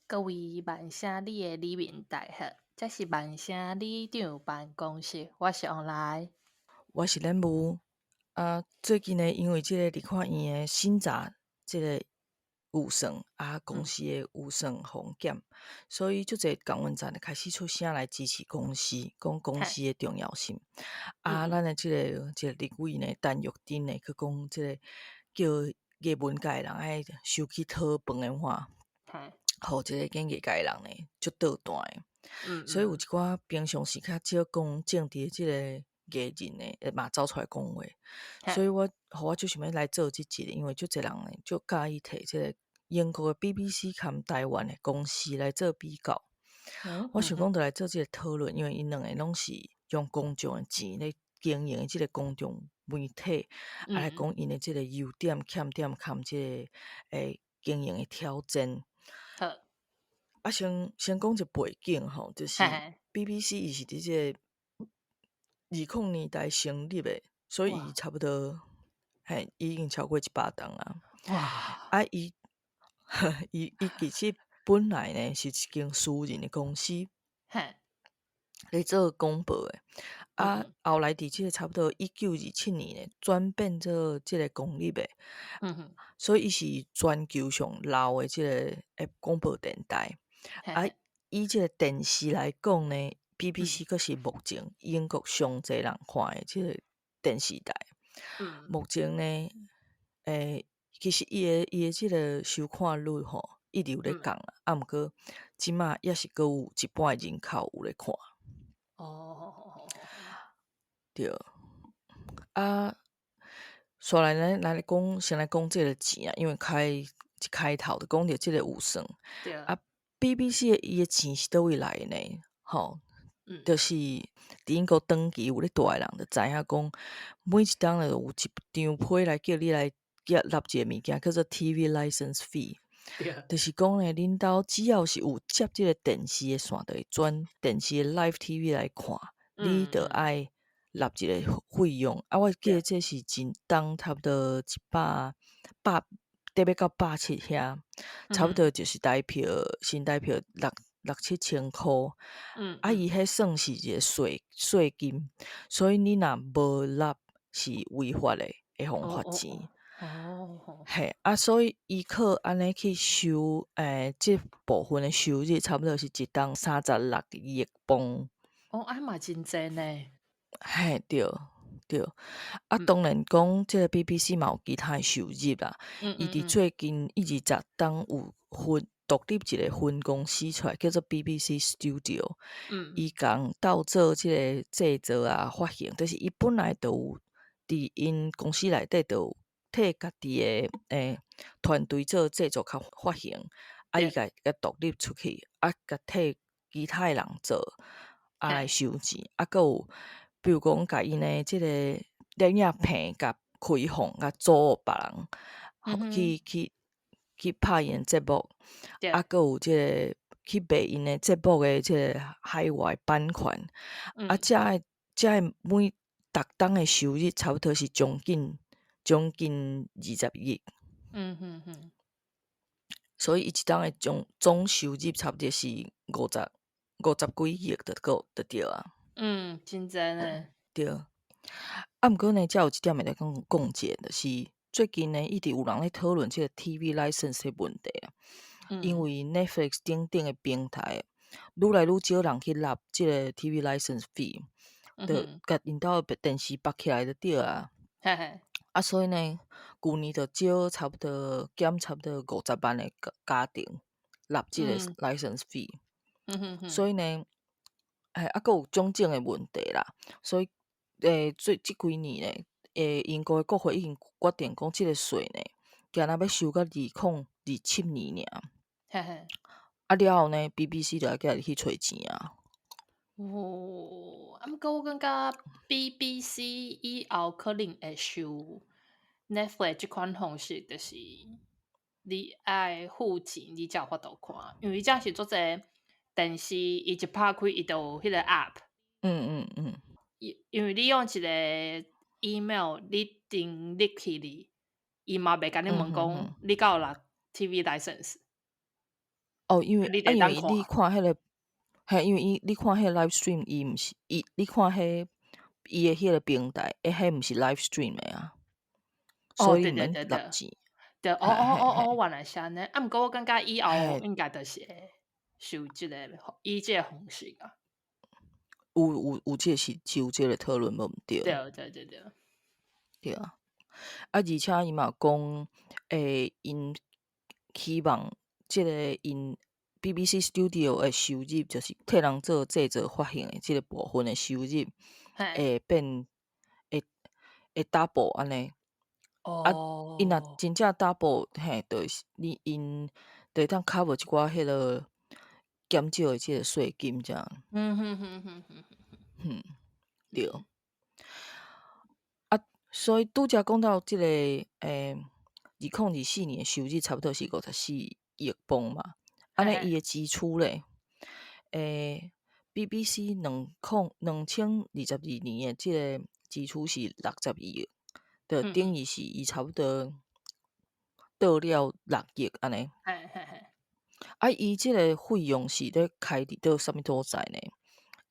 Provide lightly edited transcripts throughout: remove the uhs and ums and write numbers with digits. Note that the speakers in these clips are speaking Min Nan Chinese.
各位萬聲里的里民大家好，這是萬聲里長辦公室，我是王來。我是恁母啊，最近呢，因為這個立法院的審查這個預算啊，公視的預算予減，所以足濟港灣站開始出聲來支持公視，講公視的重要性。啊，咱的這個立委呢，陳玉珍呢，去講這個叫藝文界的人愛收去討飯的話，予這個演藝界的人呢，足倒彈的。所以有一寡平常時較少講政治的這個藝人呢，會嘛走出來講話。所以我予我足想欲來做這集，因為足濟人呢，足佮意提這個英國的 BBC 佮台灣的公視來做比較。我想講就來做這個討論，因為𪜶兩個攏是用公眾的錢咧經營的這個公眾媒體，啊來講𪜶的這個優點、欠點，佮這個經營的挑戰。好。啊，先講一個背景吼，就是 BBC 伊是佇這個20年代成立的，所以伊差不多嘿已經超過100冬啊。啊，伊其實本來呢是一間私人的公司，咧做廣播的。啊，後來佇這個差不多1927年呢，轉變做這個公立的。所以伊是全球上老的這個廣播電台。啊，以這個電視來講呢，BBC 閣是目前英國上濟人看的這個電視台。目前呢，其實伊的這個收看率吼，一直有咧降啊，啊，毋過這馬猶是閣有一半的人口有咧看。對。啊，煞來咱來講，先來講這個錢啊，因為一開頭就講著這個預算。啊，BBC 的伊的錢是佗位來的呢？吼，就是佇英國長期有咧蹛的人就知影講，每一冬就有一張批來叫你來繳納一個物件，叫做 TV license fee。就是講呢，恁兜只要是有接這個電視的線，就會轉電視的 live TV 來看，你就愛納一個費用。啊，我記得這是一冬差不多一百百，得欲到170遐，差不多就是台票新台票六七千箍。啊，伊彼算是一個稅金，所以你若無納是違法的，會予罰錢。嘿，啊，所以伊靠按呢去收，這部分的收入差不多是一冬36億磅。哦，啊嘛真濟呢。嘿，對對。啊，當然講這個 BBC 嘛有其他的收入啦。伊佇最近伊20冬有分獨立一個分公司出來，叫做 BBC Studio。伊共鬥做這個製作啊、發行，就是伊本來就有佇𪜶公司內底就有替家己的團隊做製作佮發行，啊，伊共獨立出去，啊，共替其他的人做，啊來收錢，啊，閣有比如講，共𪜶的這個電影棚共開放，共租予別人，去拍𪜶的節目，啊，閣有這個去賣𪜶的節目的這個海外版權，啊，這个每逐冬的收入差不多是將近20億。所以伊一冬的總收入差不多是50幾億就夠就對啊。嗯，真濟呢。對。啊，毋過呢，遮有一點會來講講一下，就是最近呢，一直有人咧討論這個 TV license 的問題啊。因為 Netflix 等等的平台，愈來愈少人去納這個 TV license fee，就共𪜶兜的電視縛起來就對啊。啊，所以呢，舊年就少差不多減差不多50萬個家庭納這個 license fee。所以呢，嘿，啊，閣有種種的問題啦。所以，這幾年呢，英國的國會已經決定講，這個稅呢，敢若欲收到2027年爾。啊了後呢，BBC 就愛家己去揣錢啊。哦，啊，毋過我感覺 BBC 以後可能會收 Netflix 這款方式，就是你愛付錢，你才有法度看，因為這是足濟電視，伊一拍開伊就有彼個 app。因為你用一個 email，你登入去哩，伊嘛袂共你問講你敢有納 TV license。哦，因為你啊，因會當為你看。看彼個，嘿，因為伊你看彼個 live stream，伊毋是伊，你看彼伊的彼個平台，欸，彼毋是 live stream 的啊，哦，所以毋免納錢。對，哦嘿嘿哦哦哦，嘿。原來是按呢。啊，毋過我感覺以後應該就是會受這個以這個方式啊。有有有，這個是有這個討論，無毋對。對對對對。對啊，啊，而且伊嘛有講，𪜶希望這個𪜶 BBC Studio 的收入，就是替人做製作發行的這個部分的收入，會變會會 double 按呢。啊，𪜶若真正 double，嘿，就是你𪜶就會當 cover 一寡彼個減少的這個稅金這樣。嗯，對。啊，所以拄才講到這個，2024年的收入差不多是54億磅嘛。按呢伊的支出咧，BBC 2022年的這個支出是62億，就等於是伊差不多倒了6億按呢。啊，伊這個費用是咧開佇佗啥物所在呢？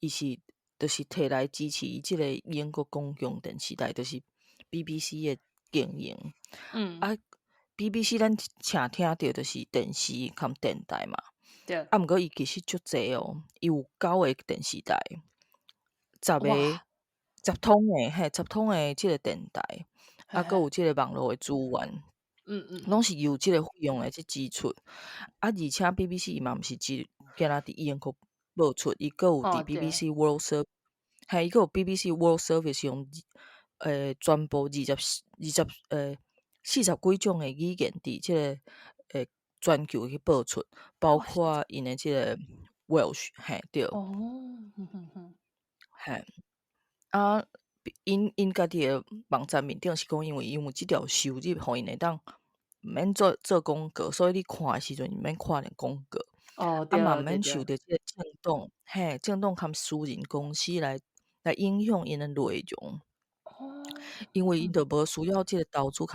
伊是就是提來支持伊這個英國公共電視台，就是 BBC 的經營。啊，BBC 咱常聽著就是電視含電台嘛。啊，毋過伊其實足濟哦，伊有九個電視台，10個10通的嘿，10通的這個電台，啊，閣有這個網路的資源。攏是由這個費用來去支出。啊，而且 BBC 伊嘛毋是只干焦佇英國播出，伊閣有佇 BBC World Service，嘿，伊閣有 BBC World Service 用全部二十四、二十40幾種的語言佇這個全球去播出，包括𪜶的這個 Welsh，嘿，對。嘿，啊，𪜶家己的網站面頂是講，因為𪜶有這條收入，予𪜶會當毋免做做廣告，所以你看的時陣毋免看著廣告。啊嘛毋免受著這個政黨，嘿，政黨含私人公司來影響𪜶的內容。因為𪜶就無需要這個投資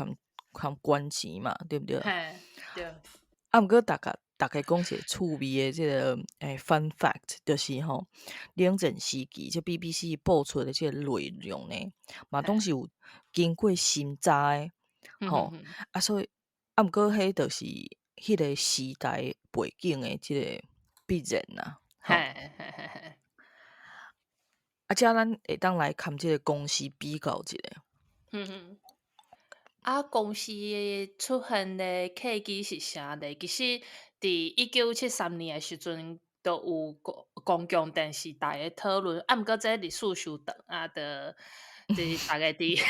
含捐錢嘛，對毋對？嘿，對。啊，毋過逐家講一個趣味的這個fun fact，就是吼，冷戰時期這 BBC 播出的這個內容呢，嘛攏是有經過審查的，吼，啊，所以啊，毋過彼就是彼個時代背景的這個必然啦，吼。啊，這咱會當來含這個公司比較一下。嗯哼。啊，公司出現的契機是啥呢？其實，佇1973年的時陣，就有公共電視台的討論。啊，毋過這歷史傷長啊，就是逐家佇，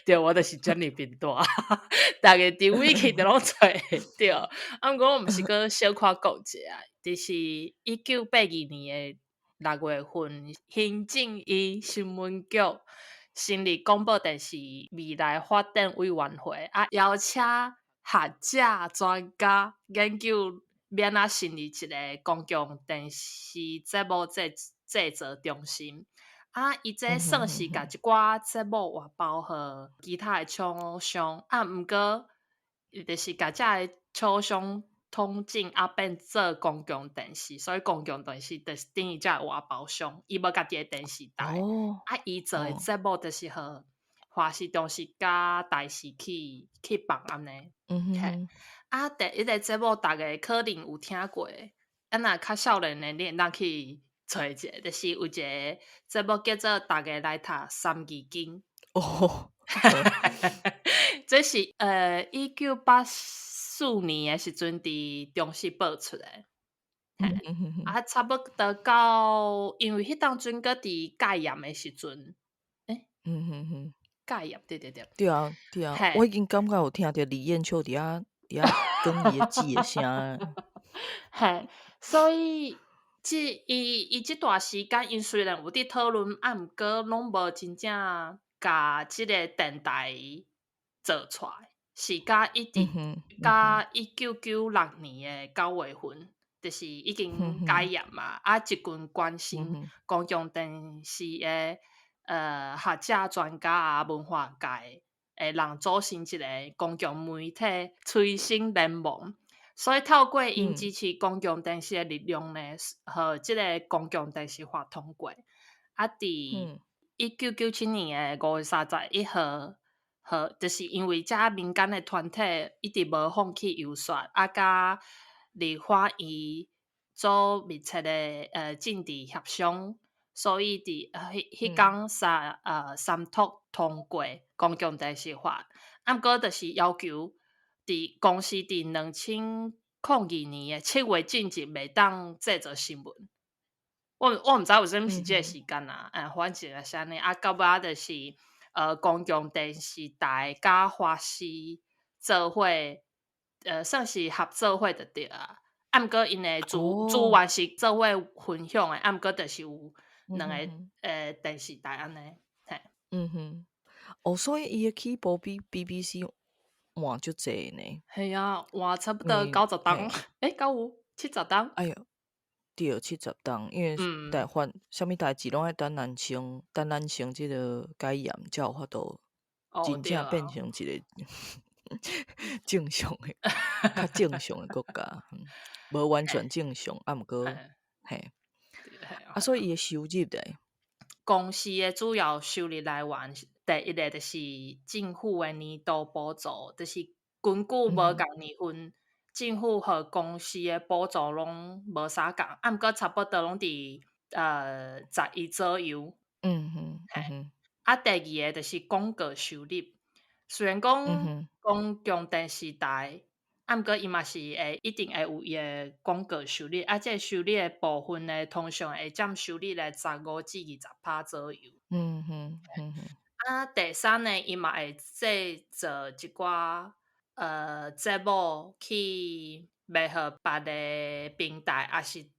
對，我就是遮爾貧惰，逐家佇 Wiki 就攏揣會著。啊，毋過我毋是閣小可講一下，就是1982年的6月份，行政院新聞局成立廣播電視未來發展委員會，啊，邀請學者專家研究欲按怎成立一個公共電視節目製作中心。啊，伊這算是共一寡節目外包予其他的廠商，啊，毋過伊就是共這个廠商統整啊，變做公共電視，所以公共電視就是等於這个外包商，伊無家己的電視台。啊，伊做的節目就是予華視、中視佮台視去放按呢。嘿，啊，第一个節目，逐家可能有聽過，啊，若較少年的，你會當去揣一下，就是有一個節目叫做《逐家來讀三字經》。這是1984年的時陣，佇中視播出的。啊，差不多到，因為彼當陣閣佇戒嚴的時陣，欸？戒嚴，對對對。對啊，對啊，我已經感覺有聽著李艷秋佇遐講伊的字的聲。嘿，所以這伊這段時間，𪜶雖然有佇討論，啊，毋過攏無真正共這個電台做出來，是甲一直甲1996年的9月份，就是已經解嚴嘛，啊，一群關心公共電視的學者、專家啊，文化界的人組成一個公共媒體催生聯盟。所以透過𪜶支持公共電視的力量呢，予這个公共電視法通過。啊，佇1997年的5月31號，予就是因為這民間的團體一直無放棄遊說，啊，佮立法院做密切的政治協商，所以佇彼彼工三讀通過公共電視法。啊，毋過就是要求佇公視佇2002年的7月進前袂當製作新聞。我毋知為啥物是這个時間啊，反正就是按呢。啊，到尾仔就是公共電視台佮華視做伙，算是合作伙就對啊。啊，毋過𪜶的資源是做伙分享的，啊，毋過就是有兩个電視台按呢，嘿。嗯哼，哦，所以伊的起步比 BBC 晚足濟呢。係啊，換差不多90冬，欸，敢有70冬？哎喲，對，70冬，因為台灣啥物代誌攏愛等咱先，等咱先這个解嚴，才有法度真正變成一个正常的、較正常的國家，無完全正常，啊，毋過嘿，啊，所以伊的收入咧，公視的主要收入來源，第一个就是政府的年度補助，就是根據無仝年份，政府予公視的補助攏無啥仝，啊，毋過差不多攏佇10億左右。啊，第二个就是廣告收入，雖然講公共電視台，啊，毋過伊嘛是會一定會有伊的廣告收入，啊，這个收入的部分呢，通常會佔收入的15至20%左右。啊，第三呢，伊嘛會製作一寡節目去賣予別个平台，抑是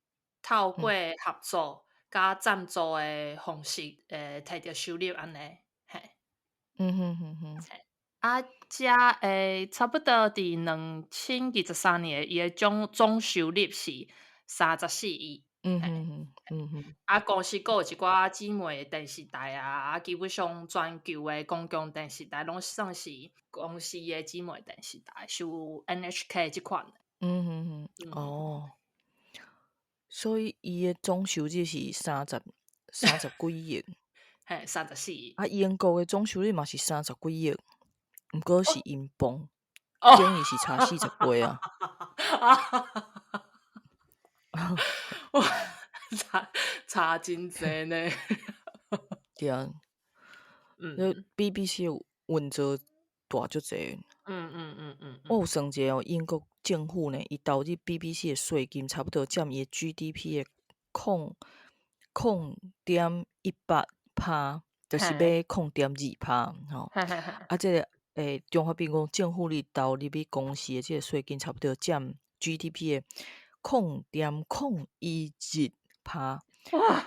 透過合作佮贊助的方式，摕著收入按呢，嘿。啊，這差不多佇2023年，伊的總收入是34億。啊，公視閣有一寡姊妹電視台啊，啊，基本上全球的公共電視台攏算是公視的姊妹電視台，像 NHK 這款的。哦，所以伊的總收入是30幾億。嘿，34億。啊，英國的總收入嘛是30幾億，毋過是英鎊，等於是差40倍啊。哇，差真濟呢。對啊。BBC 運作大足濟。我有算一下哦，英國政府呢，伊投入 BBC 的稅金差不多佔伊的 GDP 的0.18%，就是欲0.2%吼。啊，這个中華民國政府咧投入去公視的這个稅金，差不多佔 GDP 的0.012%。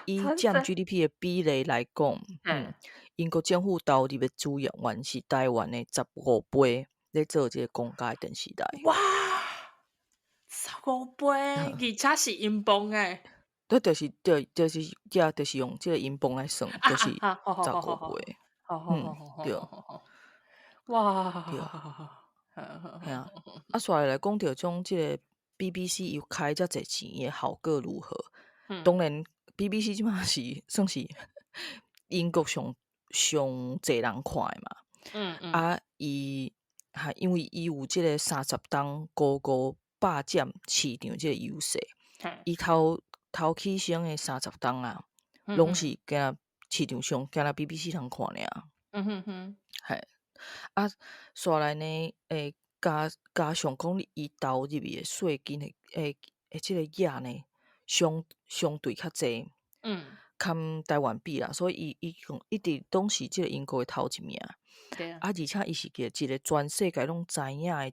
以佔 GDP 的比例來講，英國政府投入的資源是台灣的15倍，咧做這个公家的電視台。哇，15倍，而且是英鎊欸。對，就是對，就是對，就是用這个英鎊來算，就是15倍。對。哇。對。嘿啊，啊，煞來講著將這个 BBC 又開遮濟錢的效果如何？當然，BBC 這擺是算是英國上上濟人看的嘛。啊，伊哈，因為伊有這个30冬高高霸佔市場這个優勢，伊頭起先的30冬啊，攏是敢市場上敢若 BBC 通看爾。嘿，啊，煞來呢，加上講伊投入去的稅金的這个額呢，相對較濟，堪台灣比啦，所以伊一直攏是這个英國的頭一名。對啊。啊，而且伊是一個全世界攏知影的一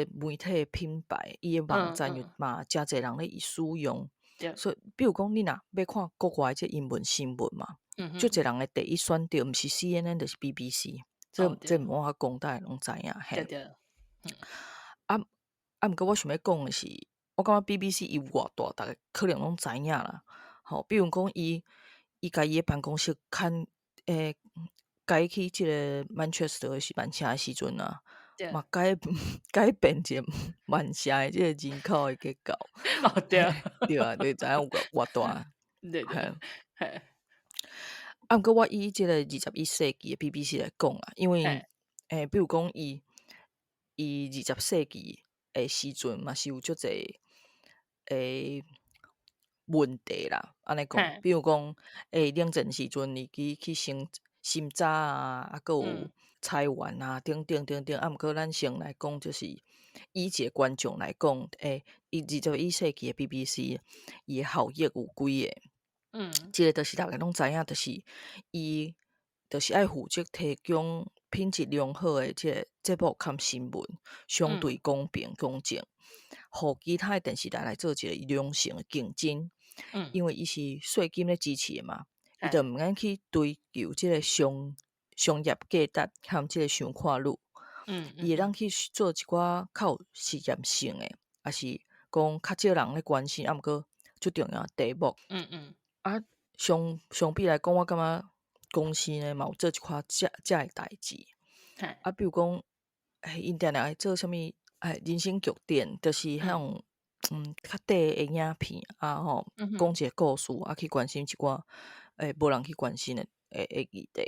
個媒體品牌，伊的網站又嘛誠濟人咧使用。所以，比如講，你若欲看國外這英文新聞嘛，足濟人的第一選擇毋是 CNN 就是 BBC，這毋我講，大家攏知影。嘿。啊，毋過我想欲講的是，我感覺 BBC 伊有偌大，逐家可能攏知影啦。吼，比如講，伊共伊的辦公室牽改去這个曼徹斯特是曼城的時陣啊，嘛改變一个曼城的這个人口的結構。哦，對。對啊，你知影有偌大？對。嘿。啊，毋過我以這个21世紀的 BBC 來講啊，因為比如講伊20世紀的時陣嘛是有足濟問題啦，按呢講，比如講冷戰時陣伊去審查啊，啊，閣有裁員啊，等等等等。啊，毋過咱先來講，就是以一个觀眾來講，伊21世紀的 BBC，伊的效益有幾个？一个就是逐家攏知影，就是伊就是愛負責提供品質良好的這个節目兼新聞，相對公平公正，予其他的電視台來做一个良性的競爭。因為伊是稅金咧支持的嘛，伊就毋免去追求這个商業價值和這个收看率。伊會當去做一寡較有實驗性的，抑是講較少人咧關心，啊，毋過足重要的題目。啊，相比來講，我感覺公司呢嘛有做一寡這的代誌。啊，比如講，𪜶定定愛做啥物？人生劇展，就是彼種較短的影片啊吼，講一个故事啊，去關心一寡無人去關心的議題。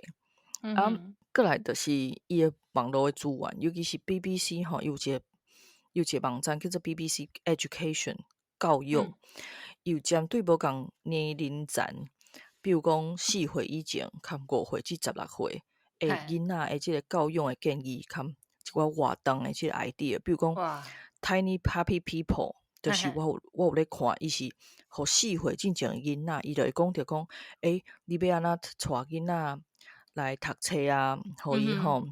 啊，過來就是伊的網路的資源，尤其是 BBC 吼，伊有一個網站叫做 BBC Education 教育，伊有針對無仝年齡層，比如講4歲以前，含5歲至16歲的囡仔的這个教育的建議，含一寡活動的這个 idea，比如講Tiny Happy People，就是我有咧看，伊是予4歲進前的囡仔，伊就會講著講，你欲按怎帶囡仔來讀冊啊，予伊吼，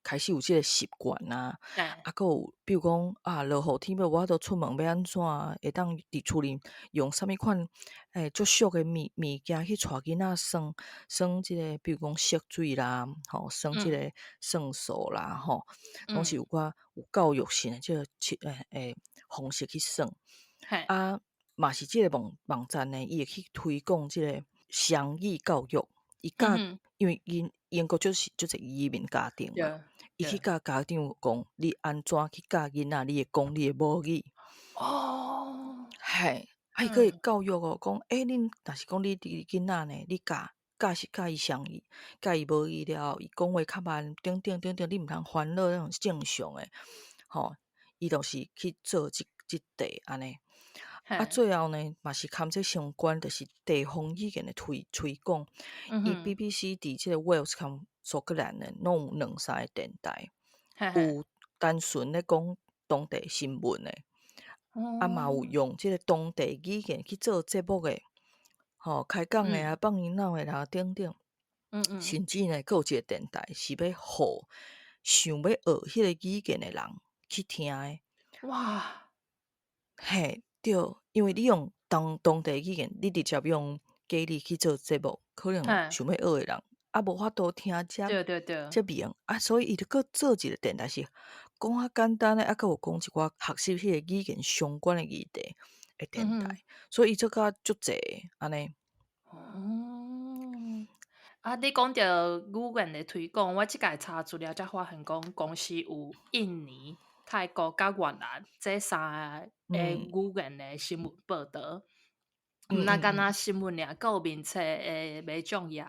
開始有這个習慣啊，啊，閣有比如講啊，落雨天欲無法度出門，欲按怎會當佇厝裡用啥物款足俗的物件去帶囡仔耍耍這个，比如講色水啦，吼，耍這个算數啦，吼，攏是有寡有教育性的這个方式去耍。啊，嘛是這个網站呢，伊會去推廣這个雙語教育，伊教，因為𪜶英國就是足濟移民家庭嘛，伊去教家長講，你按怎去教囡仔，你會講你的母語。嘿，啊，伊閣會教育哦，講，恁若是講你佇囡仔呢，你教教是教伊雙語，教伊母語了後，伊講話較慢，等等等等，你毋通煩惱，彼種正常的，吼，伊就是去做這塊按呢。啊，最後呢，嘛是含這相關，就是地方語言的推廣。伊 BBC 佇這個 Wales 含蘇格蘭呢，攏有兩三个電台，有單純咧講當地新聞的，啊嘛有用這個當地語言去做節目的，吼，開講的啊，放音樂的啦，等等。甚至呢，閣有一个電台是欲予想欲學彼个語言的人去聽的。嘿，對，因為你用當地語言，你直接用家己去做節目，可能想欲學的人啊，無法度聽遮遮明啊，所以伊就閣做一个電台是講較簡單的，啊，閣有講一寡學習彼个語言相關的議題的電台，所以伊做甲足濟按呢。哦，啊，你講著語言的推廣，我這擺查資料才發現講，公司有印尼、泰國佮越南這三个語言的新聞報導，毋若干焦新聞爾，閣有面冊的媒眾頁，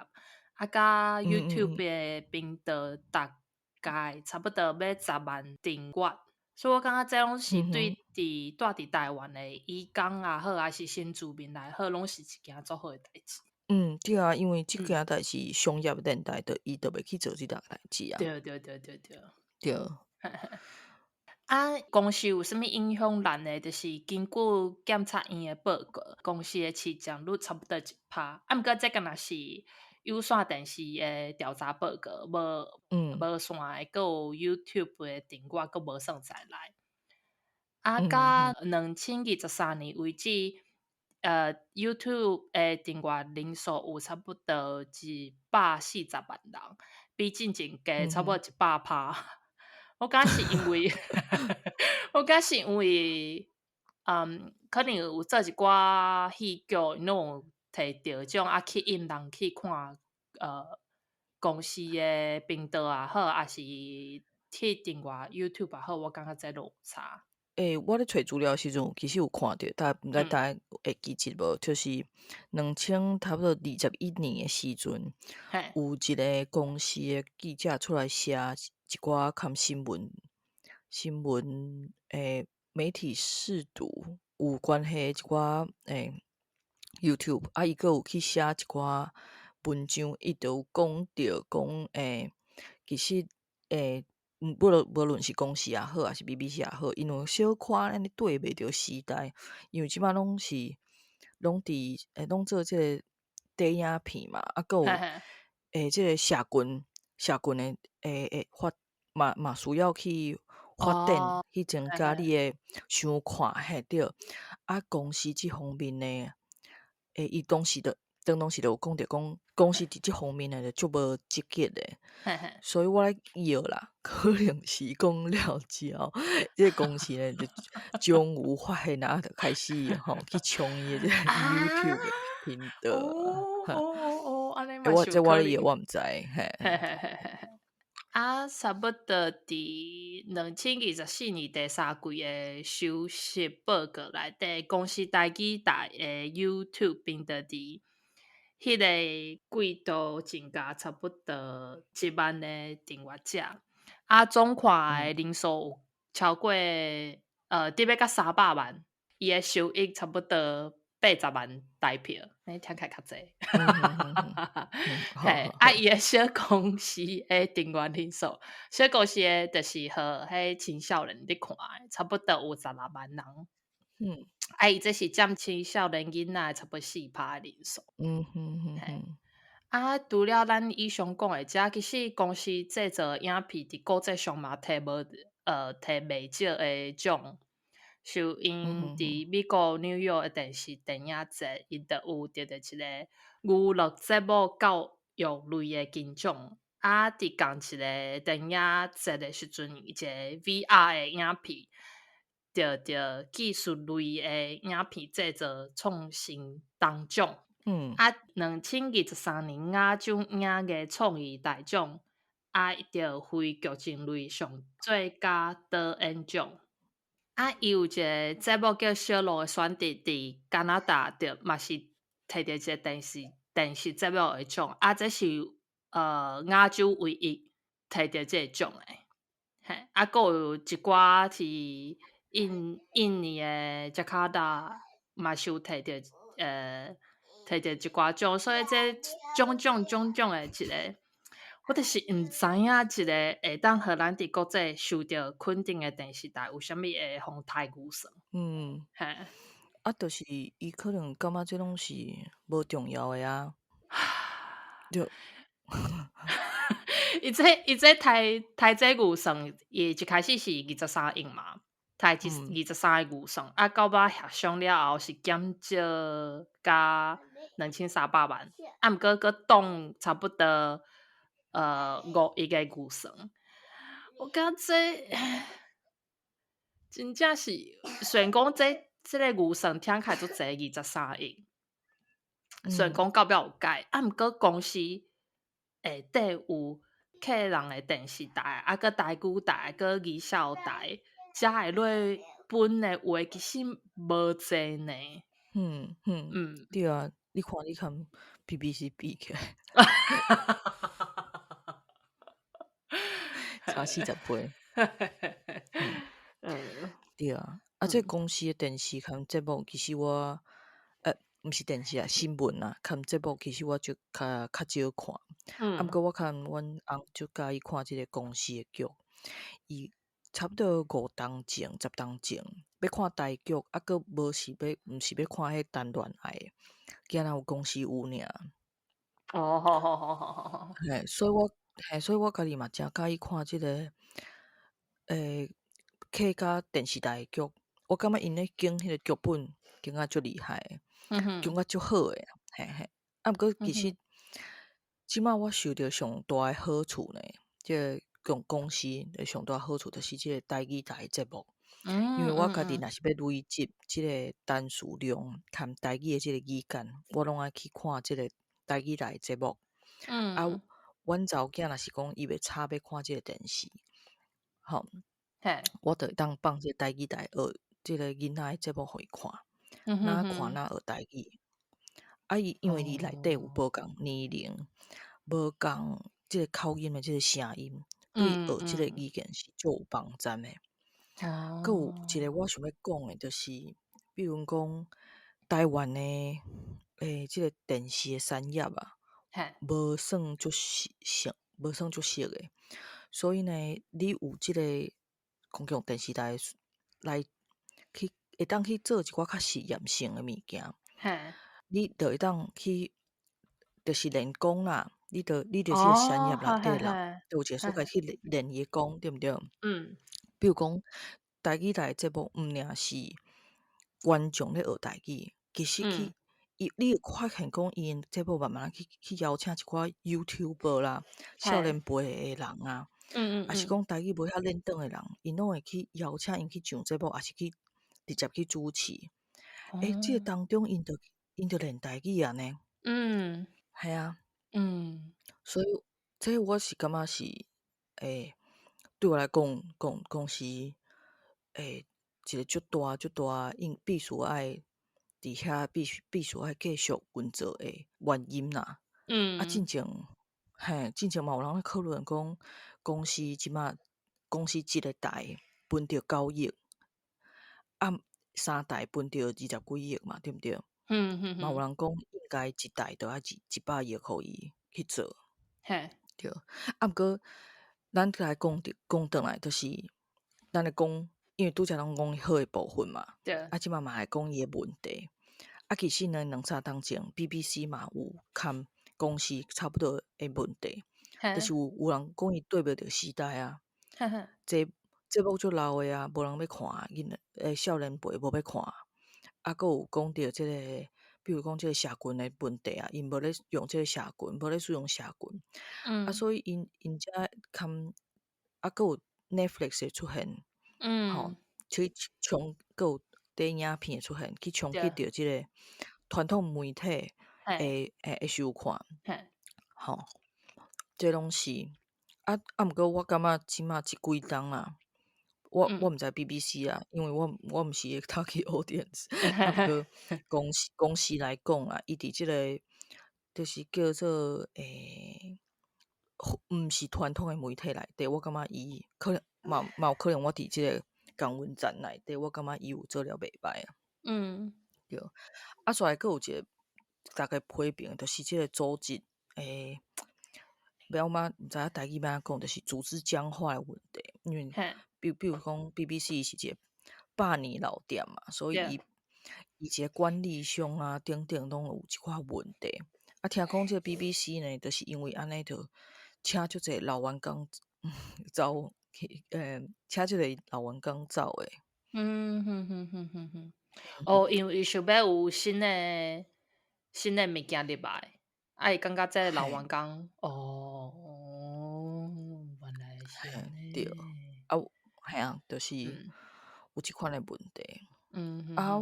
啊，佮 YouTube 的頻道，大概差不多欲10萬訂閱，所以我感覺這攏是對佇住佇台灣的移工也好，抑是新住民來好，攏是一件足好的代誌。嗯，對啊，因為這件代誌商業電台，就伊就袂去做這個代誌啊。對對對對對。對。啊，公視有啥物影響力呢？就是根據檢察院的報告，公視的市占率差不多1%。啊，毋過這敢若是有線電視的調查報告，無線的，閣有 YouTube 的訂閱，閣無算在內。啊，佮2023年為止，YouTube 的訂閱人數有差不多140萬人，比進前加差不多100%。我感覺是因為，可能有做一寡戲劇，𪜶攏有摕著獎啊，吸引人去看，公視的頻道也好，抑是去訂閱 YouTube 也好，我感覺這攏有差。欸，我咧揣資料的時陣，其實有看著，但毋知大家會記得無？就是兩千差不多21年的時陣，有一個公視的記者出來寫一寡含新聞媒體識讀有關係的一寡YouTube，啊，伊閣有去寫一寡文章，伊就有講著講其實無論是公視也好，抑是 BBC 也好，𪜶有小可按呢對袂著時代，因為這擺攏是攏佇攏做這個短影片嘛，啊，閣有這個社群的發嘛需要去發展，去增加你的想看，嘿對。啊，公視這方面呢，伊當時就當時就有講著講，公視佇這方面呢就足無積極的，所以我咧臆啦，可能是講了之後，這個公視呢就終有發現啊，就開始吼去衝伊的這個 YouTube 的頻道。哦哦哦，按呢嘛我這我咧臆，我毋知，嘿。嘿嘿嘿嘿。啊，差不多佇2024年第三季的收視報告內底，公視台語台的 YouTube 頻道佇彼個季度增加差不多1萬個訂閱者，啊，總看的人數有超過佇欲到300萬，伊的收益差不多80萬台票，欸，聽起來較濟。嘿，啊，伊的小公司的訂閱人數，小公司的就是予彼青少年咧看的，差不多有16萬人。啊，伊這是佔青少年囡仔差不多4%的人數。啊，除了咱以上講的這，其實公視製作影片佇國際上嘛提無提袂少的獎。像𪜶佇美國紐約的電視電影節，𪜶就有得著一個娛樂節目教育類的金獎。啊，佇仝一個電影節的時陣，一個 VR 的影片得著技術類的影片製作創新銅獎。啊，2023年亞洲影藝創意大獎，啊，得非劇情類上最佳導演獎。啊，伊有一個節目叫《小路的選擇》，佇加拿大著嘛是摕著一個電視節目的獎。啊，這是亞洲唯一摕著這個獎的。嘿，啊，閣有一寡是印尼的雅加達嘛是有摕著一寡獎，所以這種種種種的一個，我就是毋知影一個會當予咱佇國際受著肯定的電視台有啥物會予刣預算。嘿。啊，就是伊可能感覺這攏是無重要的啊。對。伊這刣這預算，伊一開始是23億嘛，刣23個預算，啊，到尾協商了後是減少甲2300萬，啊，毋過閣擋差不多5億的預算。我感覺這真正是，雖然講這個預算聽起來足濟，23億，雖然講到尾有改，啊，毋過公視下底有客人的電視台，啊，閣台語台，閣語校台，才會落分的話，其實無濟呢。對啊，你看你共 BBC 比起來，差40倍。對啊，啊，這公視的電視共節目，其實我，毋是電視啊，新聞啊，共節目其實我就較少看。啊，毋過我看阮翁就佮意看這個公視的劇，伊差不多5冬前、10冬前，欲看台劇，啊，閣無是欲，毋是欲看彼談戀愛的，敢若有公視有爾。哦，好好好好好好。嘿，所以我家己嘛誠佮意看這個，客家電視台的劇，我感覺𪜶咧揀彼個劇本，揀甲足厲害，揀甲足好的，嘿嘿。啊，毋過其實，這擺我受著上大的好處呢，這個公視的上大好處就是這個台語台的節目，因為我家己若是欲累積這個單詞量，含台語的這個語感，我攏愛去看這個台語台的節目。啊，阮查某囝若是講伊袂吵欲看這個電視，吼，我就會當放這個台語台學這個囡仔的節目予伊看，若看若學台語。啊，伊因為伊內底有無仝年齡，無仝這個口音的這個聲音，對學這個語言是足有幫助的。閣有一個我想欲講的，就是，比如講台灣的這個電視的產業啊，無算足熟，無算足熟的，所以呢，你有這個公共電視台來去，會當去做一寡較實驗性的物件，你就會當去，就是練功啦。你就是個產業內底人，就有一個所在去練伊的功，對毋對？比如講，台語台的節目毋爾是觀眾咧學台語，其實去伊，你會發現講，𪜶的節目慢慢去邀請一寡 YouTuber 啦、少年輩的人啊，抑是講台語無遐輪轉的人，𪜶攏會去邀請𪜶去上節目，抑是去直接去主持。欸，這個當中，𪜶就練台語啊呢。係啊。所以這我是感覺是，欸，對我來講，講講是，欸，一個足大足大，應必須愛佇遐必須愛繼續運作的原因啦。啊，進前，嘿，進前嘛有人咧討論講，公視這馬公視一個台分著9億，啊，三台分著20幾億嘛，對毋對？嘛有人講應該一台著愛100億予伊去做。對，啊，毋過咱來講著講轉來，就是咱咧講，因為拄才攏講好的部分嘛，啊，這馬嘛來講伊的問題。啊，其實呢，兩三冬前，BBC 嘛有崁公視差不多的問題，就是有人講伊對袂著時代啊，這節目足老的啊，無人欲看，囡仔少年輩無欲看。啊，閣有講著這個，比如講這個社群的問題啊，𪜶無咧用這個社群，無咧使用社群，啊，所以𪜶才崁，啊，閣有 Netflix 的出現，吼，去衝，閣有短影片的出現，去衝擊著這個傳統媒體的收看，吼，這攏是，啊啊，毋過我感覺這馬這幾冬啊，我毋知 BBC 啊，因為我毋是伊的 target audience，啊，毋過公司來講啊，伊佇這個就是叫做毋是傳統的媒體內底，我感覺伊可能嘛有可能我佇這個共溫層內底，我感覺伊有做了袂䆀啊。對，啊，煞來閣有一個逐家批評，就是這個組織欲按怎毋知影台語欲按怎講，就是組織僵化的問題。因為比如講 BBC 是一個百年老店嘛，所以伊一個管理上啊等等攏有一寡問題。啊，聽講這個 BBC 呢，就是因為按呢，就請足濟老員工走去，請足濟老員工走的。嗯哼哼哼哼哼，哦，因為伊想欲有新的物件入來，啊，伊感覺這個老員工，哦，原來是按呢。對，啊，嘿啊，就是有這款的問題。啊，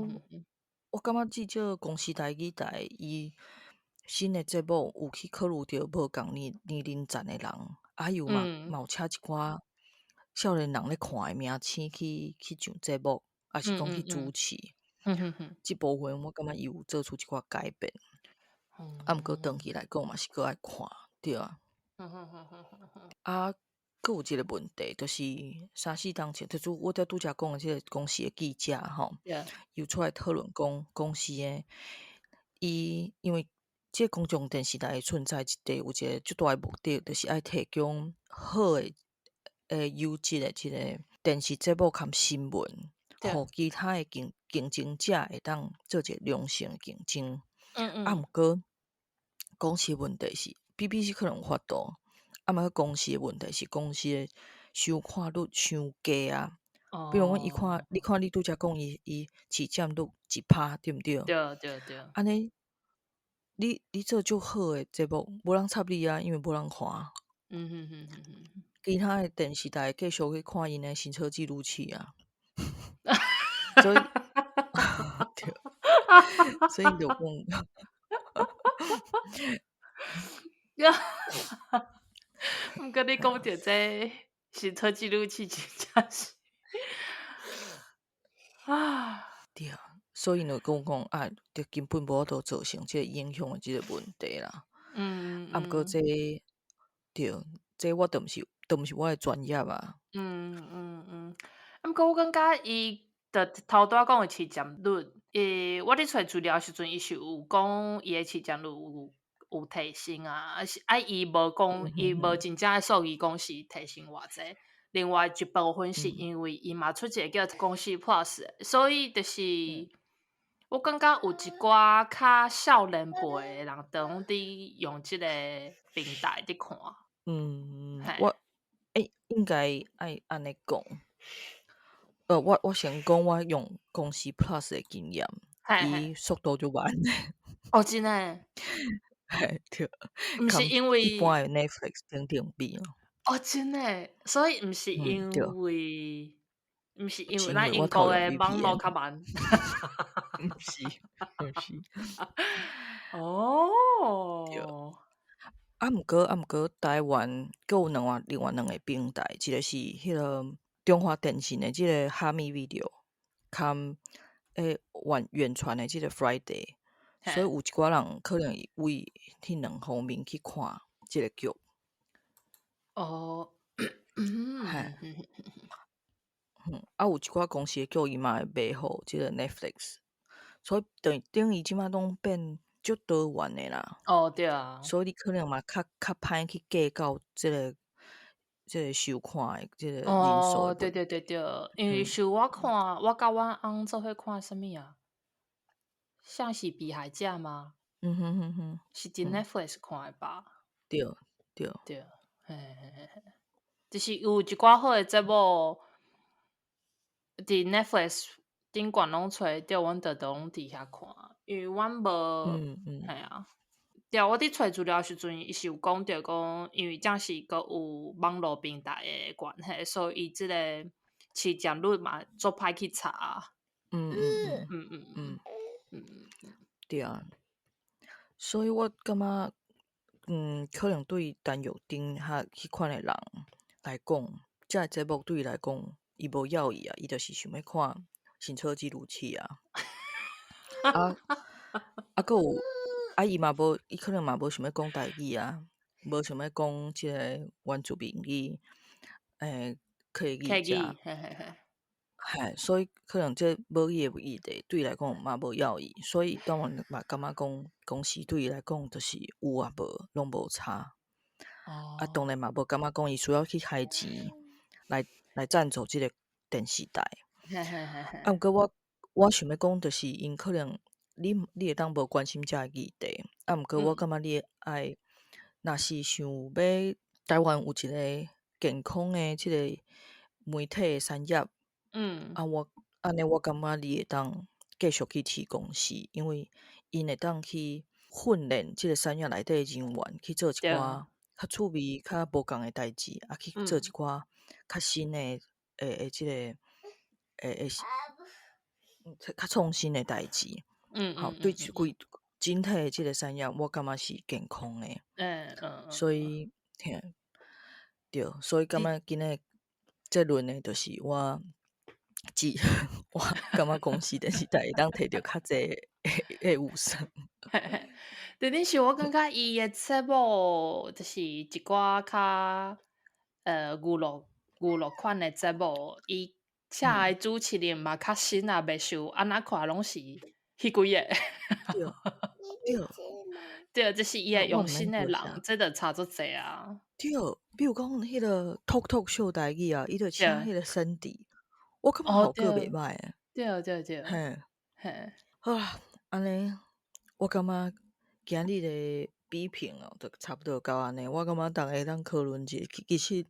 我感覺至少公視台語台伊新的節目有去考慮著無仝年齡層的人，啊，又嘛嘛有請一寡少年人咧看的明星去上節目，抑是講去主持。這部分我感覺伊有做出一寡改變。啊，毋過長期來講嘛是閣愛看，對啊。啊，閣有一個問題，就是三四冬前，就是我才拄才講的這個公視的記者吼，又出來討論講公視的，伊因為這個公眾電視台的存在，一個有一個足大的目的，就是愛提供好的、優質的這個電視節目佮新聞，予其他的競爭者會當做一個良性的競爭。啊，毋過公視問題是 BBC 可能有法度，啊，毋過公視的問題是公視的收看率傷低啊。比如講，伊看，你看你拄才講伊市佔率1%，對毋對？對對對。按呢，你做足好的節目，無人插你啊，因為無人看。其他的電視台繼續去看𪜶的行車記錄器啊。所以，對，所以就講，毋過你講著這個行車記錄器真正是啊，對啊，所以就講講啊，就根本無法度造成這個影響的這個問題啦。啊，毋過這對，這我都毋是我的專業啊。嗯，啊，毋過我感覺伊就頭拄仔講的市占率，我佇揣資料時陣，伊是有講伊的市占率有提升啊，啊是啊，伊無講，伊無真正的數字講是提升偌濟。另外一部分是因為伊嘛出一個叫公視 Plus，所以就是我感覺有一寡較少年輩的人，都攏佇用這個平台佇看。嗯，我應該愛按呢講。我先講我用公視 Plus 的經驗，伊速度就慢的。哦，真的？嘿，對。毋是因為一般的 Netflix 等等比哦。哦，真的，所以毋是因為咱英國的網路較慢。毋是，毋是。哦。對。啊，毋過台灣閣有另外兩個平台，一個是彼個中華電信的這個哈密 video，含遠傳的這個 Friday，所以有一寡人可能為彼兩方面去看這個劇。嘿。啊，有一寡公視的劇伊嘛會賣予這個 Netflix，所以等於這擺攏變足多元的啦。哦，對啊。所以你可能嘛較歹去計較這個收看的這個人數。哦，對對對對，因為像我看，我佮阮翁做伙看啥物啊？像是比海價嗎？是佇 Netflix 看的吧？對對。對，嘿嘿嘿嘿，就是有一寡好的節目，佇 Netflix 頂懸攏揣著，阮就都攏佇遐看，因為阮無，嘿啊。對，我佇揣資料時陣，伊是有講著講，因為這是閣有網路平台的關係，所以伊這個市占率嘛足歹去查。對啊，所以我感覺，可能對陳玉丁較彼款的人來講，這個節目對伊來講，伊無要伊啊，伊就是想欲看行車記錄器啊。啊，閣有啊，伊嘛無，伊可能嘛無想欲講台語啊，無想欲講這個原住民語，客語遮。嘿，所以可能這母語的議題對伊來講嘛無要義，所以當然嘛感覺講公視對伊來講就是有抑無攏無差。啊，當然嘛無感覺講伊需要去開錢來贊助這個電視台。啊，毋過我想欲講，就是𪜶可能你會當無關心這個議題，啊，毋過我感覺你愛，若是想欲台灣有一個健康的這個媒體的產業，啊，我按呢我感覺你會當繼續去飼公視，因為𪜶會當去訓練這個產業內底的人員去做一寡較趣味、較無仝的代誌，啊，去做一寡較新的這個較創新的代誌。好，對規整體的這個產業，我感覺是健康的。所以，嘿，對，所以感覺今仔結論呢，就是我感覺公視電視台會當提著較濟的預算。重點是我感覺伊的節目就是一寡較娛樂款的節目，伊請的主持人嘛較新啊，袂像按怎看攏是彼幾個。對對。對，這是伊會用新的人，這就差足濟啊。對，比如講彼個 Talk Talk Show 台語啊，伊就請彼個 Sandy，我感覺效果袂歹。對對對。嘿。嘿。好啦，按呢，我感覺今日的比評哦，就差不多到按呢。我感覺逐家通討論一下，其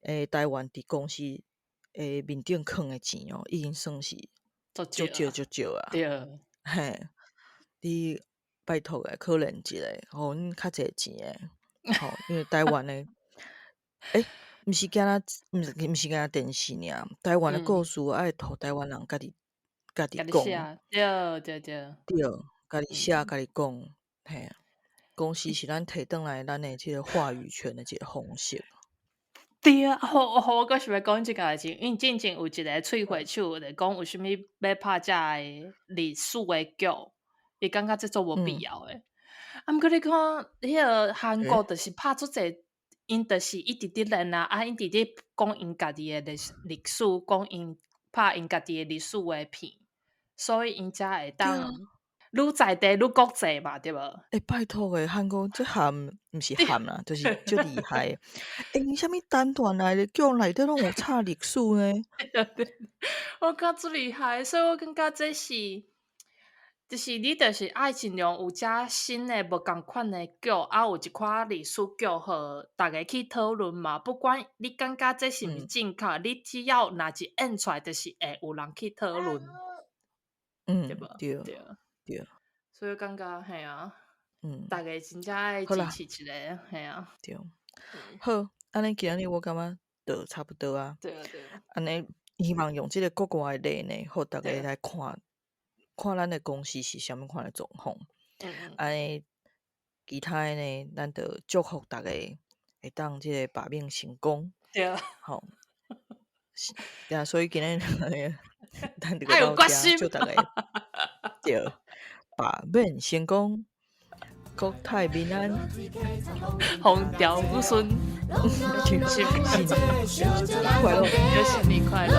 實，台灣佇公視的面頂囥的錢哦，已經算是足少足少啊。對。嘿，你拜託的，可憐一下，予阮較濟錢的，吼，因為台灣的，毋是干焦，毋是干焦電視爾，台灣的故事愛予台灣人家己家己講。對對對。對，家己寫，家己講，嘿啊。公視是咱提轉來咱的這個話語權的一個方式。對啊，好好，我閣想欲講這個代誌，因為進前有一个喙血手咧講有啥物欲拍這个歷史的劇，伊感覺這足無必要的。啊，毋過你看，彼个韓國就是拍足濟，𪜶就是一直佇練啊，啊，𪜶直佇講𪜶家己的歷史，講𪜶拍𪜶家己的歷史的片，所以𪜶才會當愈在地愈國際嘛，對無？欸，拜託欸，韓國這韓毋是韓啦，就是足厲害的。欸，𪜶啥物單團來的劇內底攏有插歷史呢？對，我感覺足厲害，所以我感覺這是，就是你就是愛盡量有遮新的無仝款的劇，啊，有一寡歷史劇，予逐家去討論嘛。不管你感覺這是毋是正確，你只要若一演出來，就是會有人去討論。對無？對。對。對。所以感覺嘿啊，逐家真正愛支持一个，嘿啊。對。好，按呢今仔日我感覺就差不多啊。對啊對啊。按呢，希望用這个國外的例呢，予逐家來看，看咱的公司是啥物款的狀況。按呢，其他的呢，咱就祝福逐家會當這个罷免成功。對。好。對啊，所以今仔日咱就到這，祝逐家對罷免成功，國泰民安，風調雨順，新年快樂，新年快樂。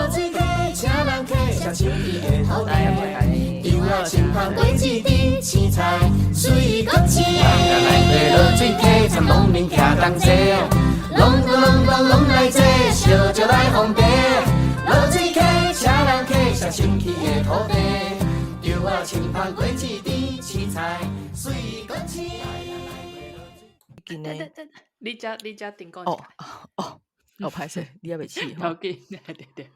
拜拜。等等，你遮你遮頂講哦哦哦，歹勢，你猶未試吼？對對對，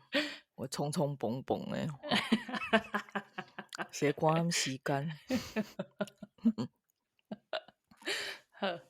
我匆匆蹦蹦的，是咧趕時間。好。